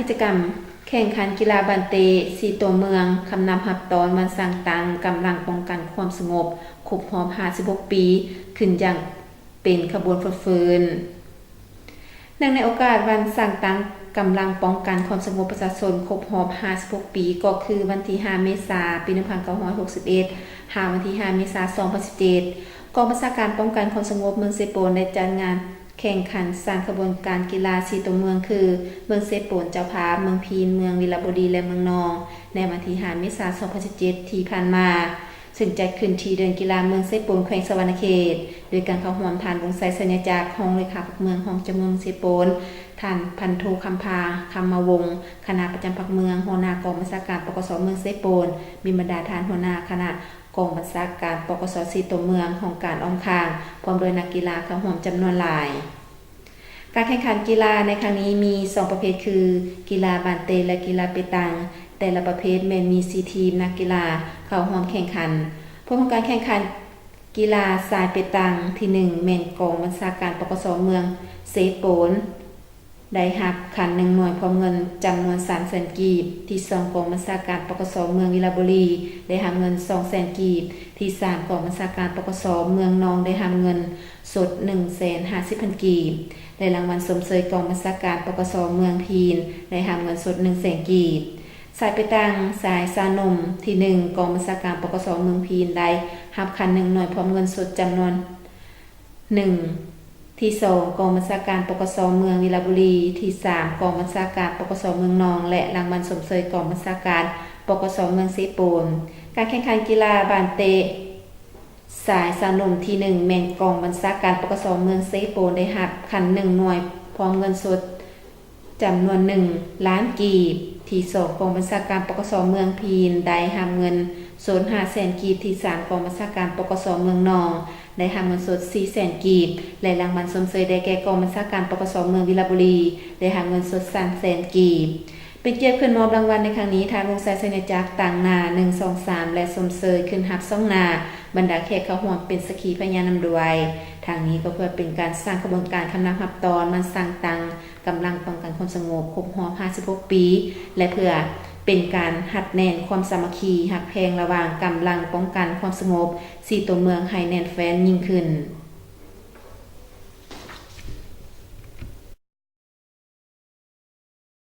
ກິດຈະກຳແຂ່ງຂັນກິລາບານເຕະສີ່ຕົວເມືອງ ຄຳນັບຮັບຕ້ອນວັນສ້າງຕັ້ງກຳລັງປ້ອງກັນຄວາມສະຫງົບ ຄົບຮອບຫ້າສິບຫົກປີ ຂຶ້ນຢ່າງເປັນຂະບວນຟົດຟື້ນ. ເນື່ອງໃນໂອກາດວັນສ້າງຕັ້ງກຳລັງປ້ອງກັນຄວາມສະຫງົບປະຊາຊົນຄົບຮອບຫ້າສິບຫົກປີ ກໍຄືວັນທີຫ້າ ເມສາ ປີໜຶ່ງພັນເກົ້າຮ້ອຍຫົກສິບເອັດ ຫາວັນທີຫ້າ ເມສາ ສອງພັນສິບເຈັດ ກອງບັນຊາການປ້ອງກັນຄວາມສະຫງົບເມືອງເຊໂປນ ໄດ້ຈັດງານແຂ່ງຂັນສ້າງຂະບວນການກິລາສີ່ຕົວເມືອງ ຄື ເມືອງເຊໂປນເຈົ້າພາບ, ເມືອງພີນ, ເມືອງວິລະບູລີ ແລະ ເມືອງນອງ ໃນວັນທີຫ້າ ເມສາ ສອງພັນສິບເຈັດ ທີ່ຜ່ານມາ. ເຊິ່ງຈັດຂຶ້ນທີ່ເດີ່ນກິລາເມືອງເຊໂປນ ແຂວງສະຫວັນນະເຂດ ໂດຍການເຂົ້າຮ່ວມທ່ານ ວົງໄຊ ໄຊຍະຈັກ ຮອງເລຂາພັກເມືອງ ຮອງເຈົ້າເມືອງເຊໂປນ, ທ່ານພັນໂທ ຄຳພາ ຄຳມະວົງ ຄະນະປະຈຳພັກເມືອງ, ຫົວໜ້າກອງບັນຊາການ ປກສ ເມືອງເຊໂປນ, ມີບັນດາທ່ານຫົວໜ້າຄະນະກອງບັນຊາການ ປກສ ສີ່ຕົວເມືອງ, ຫ້ອງການອ້ອມຂ້າງ ພ້ອມດ້ວຍນັກກິລາເຂົ້າຮ່ວມຈຳນວນຫຼາຍ. ການແຂ່ງຂັນກິລາໃນຄັ້ງນີ້ມີສອງປະເພດ ຄື ກິລາບານເຕະ ແລະ ກິລາເປຕັງ. ແຕ່ລະປະເພດແມ່ນມີສີ່ທີມນັກກິລາເຂົ້າຮ່ວມແຂ່ງຂັນ. ຜົນຂອງການແຂ່ງຂັນກິລາຊາຍເປຕັງ ທີໜຶ່ງ ແມ່ນກອງບັນຊາການ ປກສ ເມືອງເຊໂປນ ໄດ້ຮັບຂັນໜຶ່ງໜ່ວຍ ພ້ອມເງິນຈຳນວນສາມແສນກີບ, ທີສອງ ກອງບັນຊາການ ປກສ ເມືອງວິລະບູລີ ໄດ້ຮັບເງິນສອງແສນກີບ, ທີສາມ ກອງບັນຊາການ ປກສ ເມືອງນອງ ໄດ້ຮັບເງິນ ສົດໜຶ່ງແສນຫ້າສິບພັນກີບ ແລະ ລາງວັນຊົມເຊີຍກອງບັນຊາການ ປກສ ເມືອງພີນ ໄດ້ຮັບເງິນສົດໜຶ່ງແສນກີບ. ສາຍເປຕັງ ສາຍຊາວໜຸ່ມ ທີໜຶ່ງ ກອງບັນຊາການ ປກສ ເມືອງພີນ ໄດ້ຮັບຂັນໜຶ່ງໜ່ວຍ ພ້ອມເງິນສົດຈຳນວນໜຶ່ງ, ທີສອງ ກອງບັນຊາການ ປກສ ເມືອງວິລະບູລີ, ທີສາມ ກອງບັນຊາການ ປກສ ເມືອງນອງ ແລະ ລາງວັນຊົມເຊີຍກອງບັນຊາການ ປກສ ເມືອງເຊໂປນ. ການແຂ່ງຂັນກິລາບານເຕະ ສາຍຊາວໜຸ່ມ ທີໜຶ່ງ ແມ່ນກອງບັນຊາການ ປກສ ເມືອງເຊໂປນ ໄດ້ຮັບຂັນໜຶ່ງໜ່ວຍ ພ້ອມເງິນສົດຈຳນວນໜຶ່ງລ້ານກີບ, ທີສອງ ກອງບັນຊາການ ປກສ ເມືອງພີນ ໄດ້ຮັບເງິນສົດຫ້າແສນກີບ, ທີສາມ ກອງບັນຊາການ ປກສ ເມືອງນອງ ໄດ້ຮັບເງິນສົດສີ່ແສນກີບ ແລະ ລາງວັນຊົມເຊີຍໄດ້ແກ່ກອງບັນຊາການ ປກສ ເມືອງວິລະບູລີ ໄດ້ຮັບເງິນສົດສາມແສນກີບ. ເປັນກຽດຂຶ້ນມອບລາງວັນໃນຄັ້ງນີ້ ທ່ານ ວົງໄຊ ໄຊຍະຈັກ ຕາງໜ້າ ໜຶ່ງ ສອງ ສາມ ແລະ ຊົມເຊີຍຂຶ້ນຮັບຊ່ອງໜ້າ ບັນດາແຂກເຂົ້າຮ່ວມເປັນສັກຂີພະຍານນຳດ້ວຍ. ທັງນີ້ກໍເພື່ອເປັນການສ້າງຂະບວນການຄຳນັບຮັບຕ້ອນວັນສ້າງຕັ້ງກຳລັງປ້ອງກັນຄວາມສະຫງົບຄົບຮອບຫ້າສິບຫົກປີ ແລະ ເພື່ອເປັນການຮັດແໜ້ນຄວາມສາມັກຄີຮັກແພງລະຫວ່າງກຳລັງປ້ອງກັນຄວາມສະຫງົບສີ່ຕົວເມືອງໃຫ້ແໜ້ນແຟ້ນຍິ່ງຂຶ້ນ.